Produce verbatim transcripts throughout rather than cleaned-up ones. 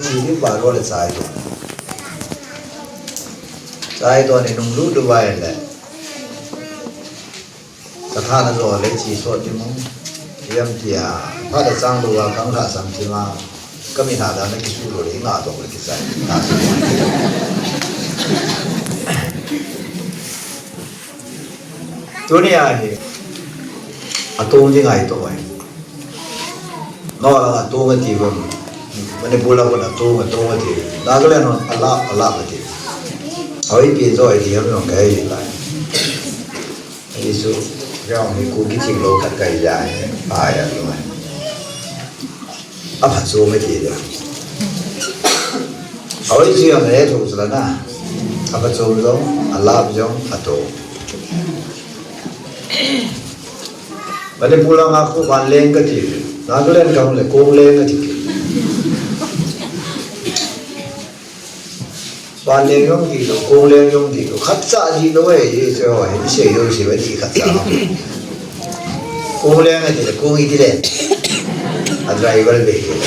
Chi ding ba ro le chai to. Chai to ni nung lu du bai le. Ka tha na zo le chi so ti mo. Yam tia. Pha da chang lu wa kang kha sam ti ma. Ka mi na da na ki su lo le nga to le ki chai. Tuni a hi, atong ding ahi to ai. No la atong ati bom. Manipur la kona atong, atong ati. Nagaland hon ala, ala ati. Awi pi zo ai di ham yong kai lai. Isu, yong hi ku ki thing lo khat kai lai. Ai a lo ai. Aphatchom e ti dia. Awi chu jong le thu chu la na. Aphatchom jong, alap jong, ato. Manipur langa khu vanleng kati. Nagaland ka hung le kongleng kati. Vanleng jong ti lo, kongleng jong ti lo, khatcha ti lo e, ye se ho, ye se yo se ba ti khatcha. Kongleng ti le, kong iti le. A driver be ti le.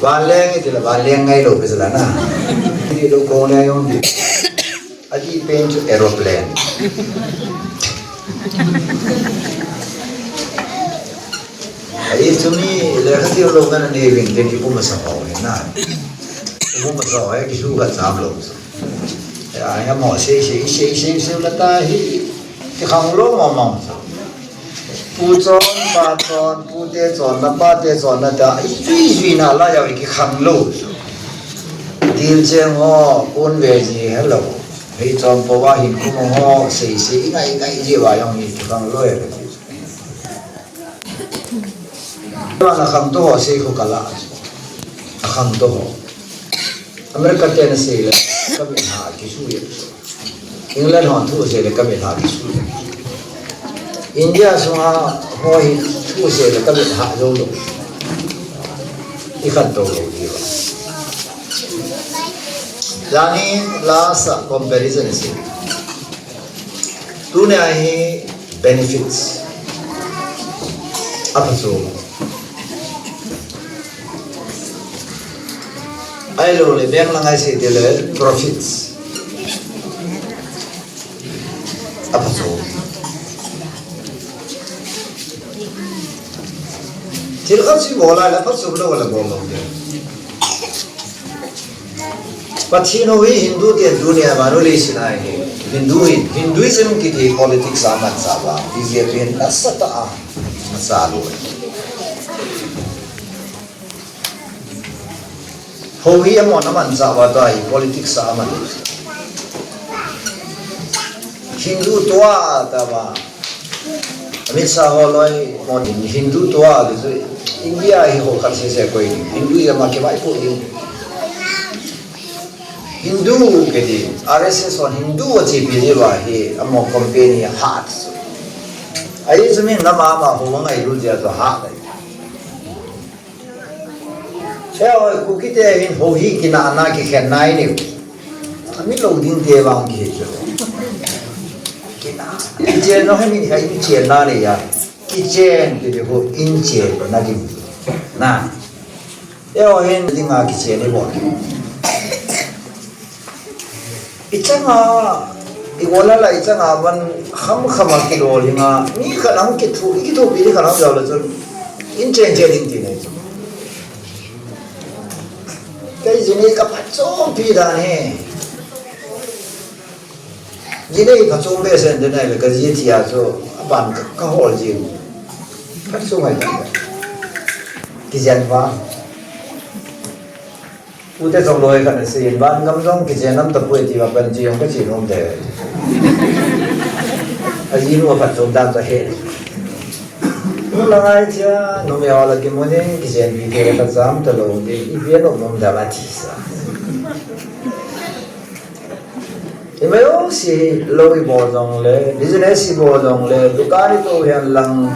Vanleng ti le, vanleng ngai lo pe sala na. Ti lo, kongleng jong ti. Ati pen chu aeroplane. Ai chu mi le kha ti lo kan ne vin te ki puma sa ho na. Puma sa ho ki su ka cham lo. Ai mo se se se se se la ta hi. Ti khang lo mo mo. Pu chon, pa chon, pu te chon, na pa te chon, na ta, i zui zui na la ya ki khang lo. Dil cheng ho, kun ve ji hello. Hei chon po wa hin kum ho, sei sei ngai ngai ji wa yong ni khang lo ya. Wa na khang to ho sei ko kala. Khang to ho. America te na sei le, ka mi ha ki su ya. England hon thu sei le ka mit ha ki su. India sunga ho hi thu sei le ka mit ha lo lo. I khan to lo di ba. Jani last comparison si. Tuni a hi benefits. Apa so. Ahilou le, bank lang a i sei teng le, profits. Aphatchom. Thil khat chu bol a le, aphatchom lou le bol lou le. Pathen hou hi Hindu te dunia manu le sinai hi. Hindu hi, Hinduism kiti politics a mansa ba. B J P hin nasatah a mansa lou. Hou hi amon aman cha ba ta hi politics a aman. Hindu tua ta ba. Amit Shah ho loi mo Hindu tua de chu India hi ho khat se se koi Hindu ya ma ke mai ko ni. Hindu ke di R S S ho Hindu a chi pi ni ba hi amo company hat. Ai chu min na ma ma ho ngai lu dia to ha. Cheo, Kuki te hin hou hi kina na kikhen nai ni. Ami lo ding te vang ki chu. Kina. Kichen no he min hai kichen na ni ya. Kichen ki de ho inchen na ding. Na. Eo hin ding a kichen ni bo. I changa, i gola la i changa van kham kham a kilol hinga, mi khat ang kithu, i kithupi ni khat ang jao la chun, in chen chen in ti nei chu. Kei ji ni ka phatchompi dan hi. Ji nei phatchom behseh in te nai le ka ji thia chu, a ban ka, ka hol ji. Phatchom ai ta. Kijen va. Ute chongloi khat asei in, van gam jong kichen nam tapoi ti va pan chi jong ka chi nom te. A ji nu a phatchom dan ta he. Nu la ngai chia, numei ho la kimu ding, kichenpi te ka cham talou ding, ipi a nom nom dan a ti sa. Imai o si lou i bol jong le, business i bol jong le, dukan i tou hen lang,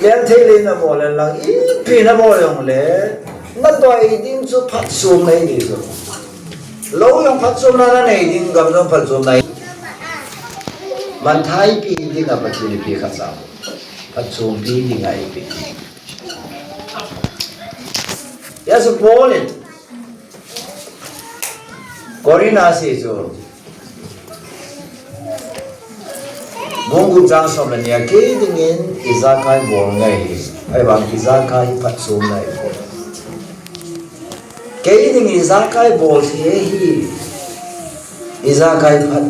len thei le na bol hen lang, ipi na bol jong le, na toi ding chu phatchom nei ding chu. Lou jong phatchomna na nei ding, gam jong phatchomna. Manthai pi ding a Pathen i pi khat sa. Phatchompi ding a i pi. Hijeh a chu Paul in Corinth a asei chu, bung gup chang som le ni a, kei dingin ijakai bol ngai hi, ahivang ijakai phatchomna ahipoi. Kei dingin ijakai bol hi ahi. Ijakai phat,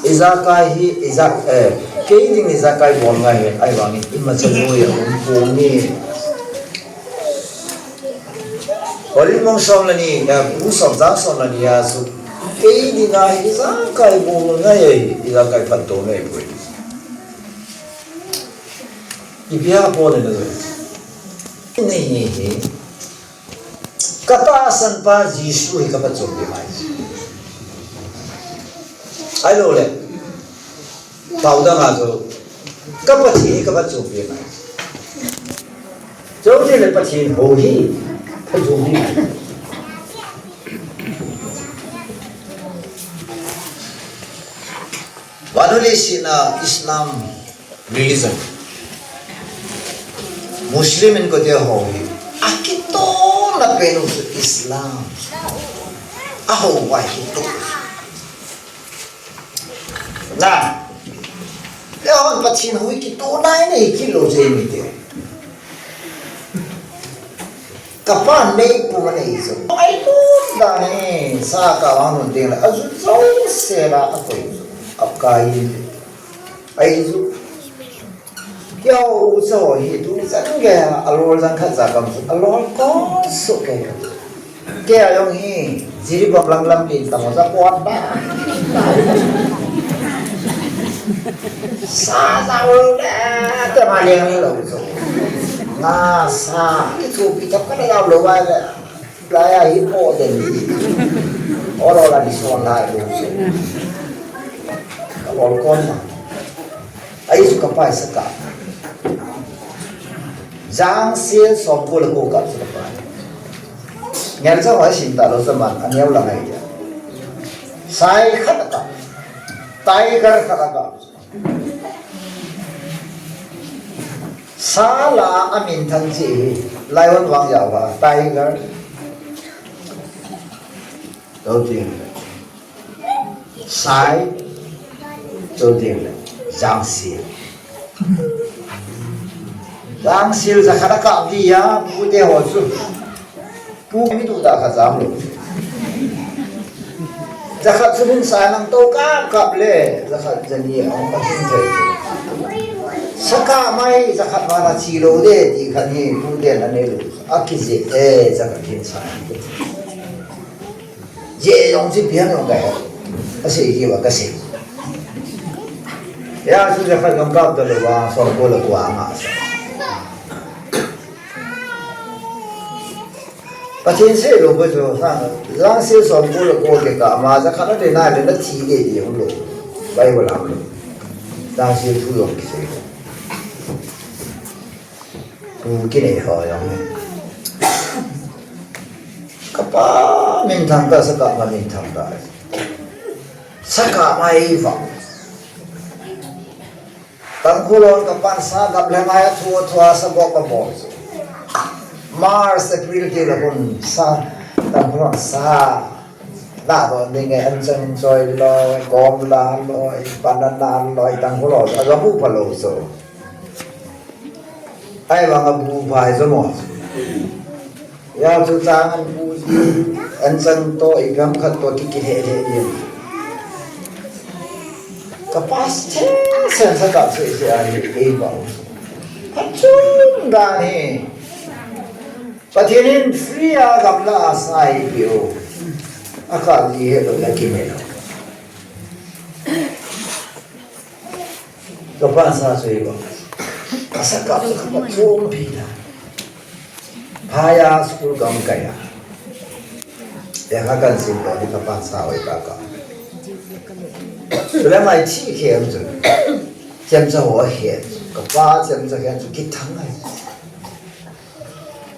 ijakai hi, ija, eh, kei dingin ijakai bol ngai hi, ahivangin imacha noi a um pon ahi. Corinth bung som le ni, eh, bung som chang som le ni a chu, kei dinga ijakai bol ngai hi, ijakai phatchomna ahipoi. Ipi a Paul in ajou? Nei hi hi. Ka tahsan pa Jesu hi ka phatchompi mai. Ahilou le, pao dang a chu, ka Pathen hi ka phatchompi mai. Chutile Pathen hou hi phatchompi mai. Vannoi leiset a Islam religion, Muslim inkote ho hi akitohna pen u chu Islam. Ahou vai kitoh. Na, eihon Pathen hou hi kitoh nai nei kit lou jeng ute. Ka pan meipum anei chu. Aitun dan hi, sa kah a hung nun teng le, aju jouse la akoi chu. Akai in. Aiju. Keiho ucha ho hi, tuni chan geiya, alol jang khat ja gam chu, alol kon soh kei. Kei a jong hi, Jiribam lang lam len tamo ja pon ba. Sa ja lou le, te ma leng lou chu. Nga sa, kithopi thap kana jao lou vai le. Lai a hi po den. Ol ol a dison lai lou chu. Ka ol kon ma. Ahi chu ka pa hi sakah. Jangsil somko le ko kap chu ka pa hi. Ngel cha hoi sim ta lou chu man, aneo lang ahi dia. Sai khat a kap. Tiger khat a kap. Sa la a minthang chi hi, lion vang jao va, tiger. Chuteng le sai, chuteng le jangsil. Jangsil jakhat a kap dia, pute ho chu. Pu mi tu ta kha jam lou. Jakhat chu min sa nang to kap kap le, jakhat jani a hung ka hin thei. Sakah mai jakhat ma na chi lou de, ti khan hi, pute na nei lou. Akijeh e, jakhat hin sa. Jeh jong chu ipi ham jong kahe. Asei ji uva kasei. Hia chu jakhat jong kap ta lou va, somko le ko a nga sa. Pathen sei lou bou chu, ha, jangsil somko le ko kikah ma, jakhat a le nai le na thi ding ding lou. Bible a lou. Jangsil thu jong kisei lou. Pu kinei ho jong. Ka pa minthang ta, sakah ma minthang ta. Sakah ma ei va. Tangkhul hon ka pan sa gap le mai a thu thu a sa gop a bol. March, April ti la hun sa Tangkhul hon sa. La don ding e, anchang choi loi, gom la loi, banana loi, Tangkhul hon. A ga bu pa lo so. Ahivang a bu pa hi jo mo. Hia chu chang an bu ji, anchang to, ipi ham khat to ki kihe he ji. Ka pa sen sen sa ka se se a hi, ei ba. Phatchom dan hi. Pathen in free a gamla a sa eipeh u. Akap ji helou le kime lou. Ka pa sa chu hi ba. Ka sa kap chu ka phatchompi ta. Phai a school kaum kai a. Lekha kasim lou ding ka pa sa hoi ka kap. Chule mai thi khem chu. Chemcha ho ahe. Ka pa chemcha khem chu kithang ai.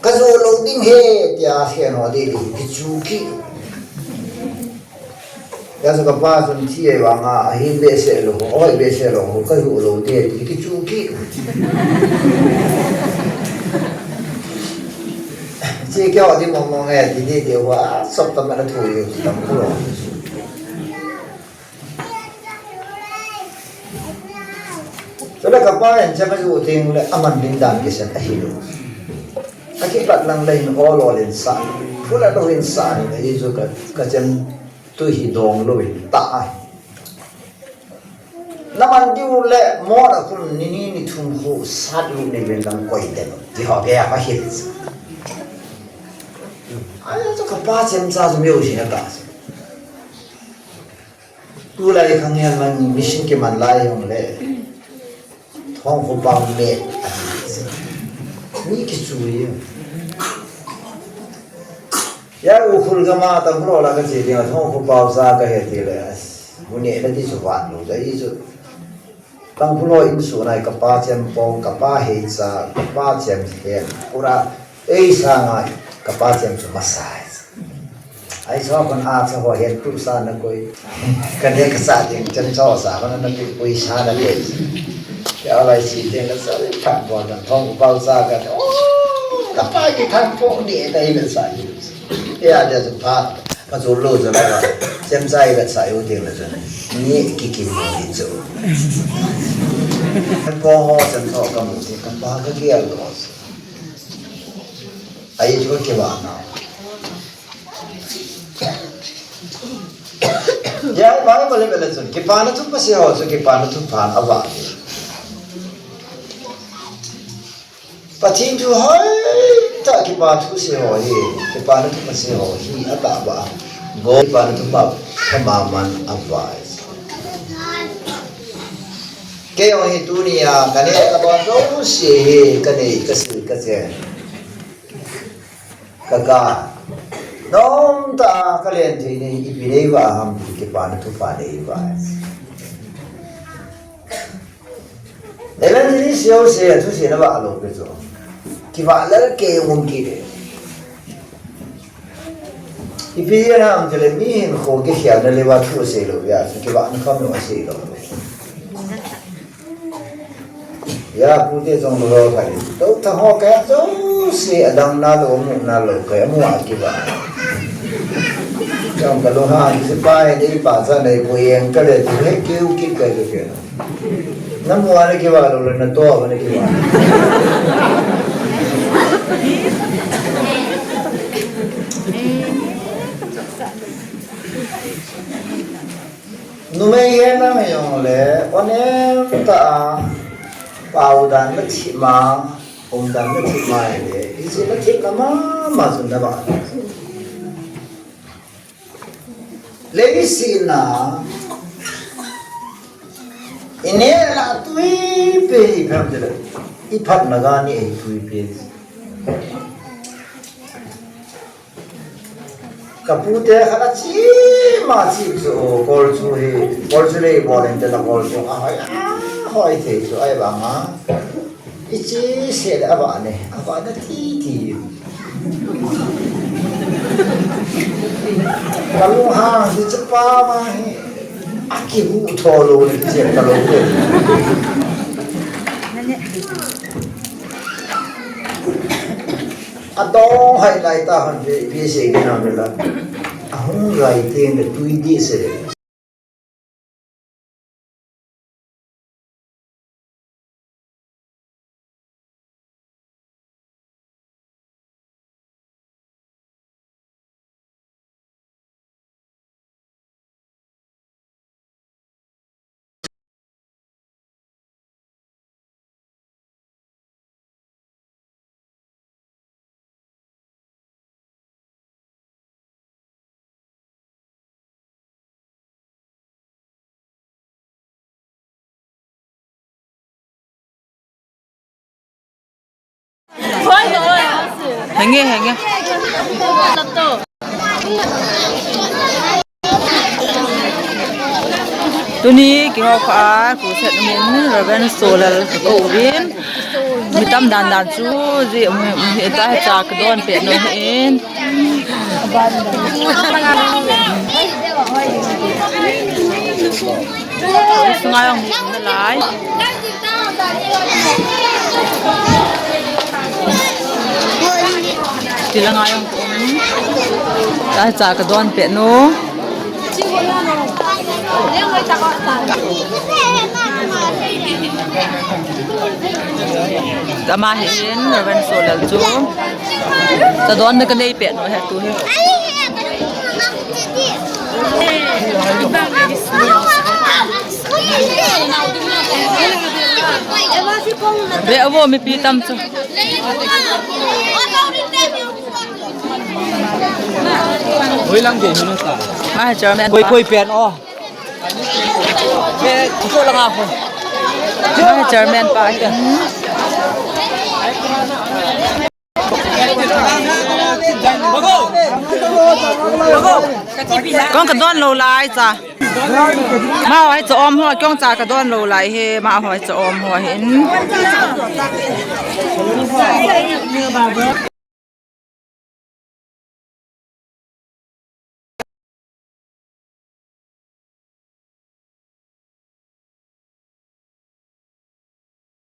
Ka joh lou ding ahi, tia khen ho ding ding, kichu kit. Hijeh a chu ka pa chun thi ahivang a, ahin behseh lou, ahoi behseh lou, ka joh lou ding, ti kichu kit. Ti keiho di mong mong e, ti di di hua, sop tam na thu yo, ti tam khu lo. Chule kapa in chem a ju teng le, aman ding dan kisei ahi lo. Akipat lang le hin ol ol in sa, phula lo in sa ni, ahi ju ka, ka chem tu hi dong lo in ta ai. Naman diu le mona khun ni ni ni thum khu sat lu ni ven dang koi te lo. Ti ho ke ya ka hit. Ai to kapa chem cha ju meu si na ta. Tulai khang yan man mission kiman lai hong le. Thongkho pao me. Mi kichu ye. Ya Ukhrul gam a Tangkhul ho la kache ding a, Thongkho pao cha kahe ti le, as, bu neh na ti chu vat lou, ahi chu. Tangkhul ho insung a kapa chem pong, kapa hei cha, kapa chem hen, pura, ei sanga, kapa chem chu masa. Ahi chu kon a cha ho hen tu sa na koi. Ka neh kasa ding, chem cha sa, kon na tu koi sa na koi. Ya lai si ding la sa, phat bo na, Thongkho pao cha ka, oh, kapa kikhen po ni, ta hi na sa. Ya, dia tu pha. Ka chu lo chu la ka. Chem cha i vet sa u ding la chu. Ni ki ki mu ni chu. Ka po ho chem tho ka mu ti ka pa ka ki al do. Ai chu ki ba na. Ya, Bible le le chu. Kipana thu pa se ho chu kipana thu phan a va. Pathen thu hoitah kipa thu se ho hi, kipana thu pa se ho hi, atah ba. Go kipana thu pa, thama man a vai. Kei jong hi tunia, ka neh ka don jouse hi, ka nei, ka sil, ka chen. Ka ka. Nomtah a ka len thei ni, ipi nei va ham, kipana thu pa nei va. Evangelist jouse, thusei na va lou pe chu. Kivah lel kei um kit e. Ipi na ham tile mi hinkho kikhel na le va thusei lou ya, kivah na kham lou sei lou. Ya, pute jong lou kha. Tou thang ho ka jouse, adang na lou, mu na lou, ka mu a kivah. Jong ka lou ha, si pa e, ni pa sa nei, ko yeng ka le, tu he, kiu kit ka, tu he. Na mu a na kivah lou le, na to a na kivah. Numei hina hi jong le, onem tah a, pao dan na thim a, um dan na thim a hi le, hiche na thim na mama chun na ba. Leiset a, i neh la tui pe hi phem te le, i phatna ga ni ei tui pe. Ka pute khat a chim a chim chu, kol chu hi, kol chu lei bol in te na kol chu, a hoi, a hoi thei chu, ahivang a. I chi se le a va ne, a va na ti ti. Ka lunghang hi chu pa ma hi, a kibu tho lou ni ti che ka lou te. Adong hai lai ta han pe, pe se ke na me la. Ahung gai teng le tui di se le. Henge, henge. Tuni kihou kha a, crusade min Reverend Solal ka kou vin. Mi tam dan dan chu, ji, mi, mi ta cha ka don pe no hin. Sunga jong mi um nalai. Ti la ngai ang ko. Cha cha ka don peh nu. Ama hin Reverend Solal chu. Cha don na ka nei peh nu he tu hi. Ve avo mipi tam chu. Hoi lang ke hina ta. Ma chairman. Koi pa. Koi pen o. Ke ko lang a ko. Ma chairman pa. Kong ka don lou lai cha. Ma hoi cha om ho, kong cha ka don lou lai he, ma hoi cha om ho hin.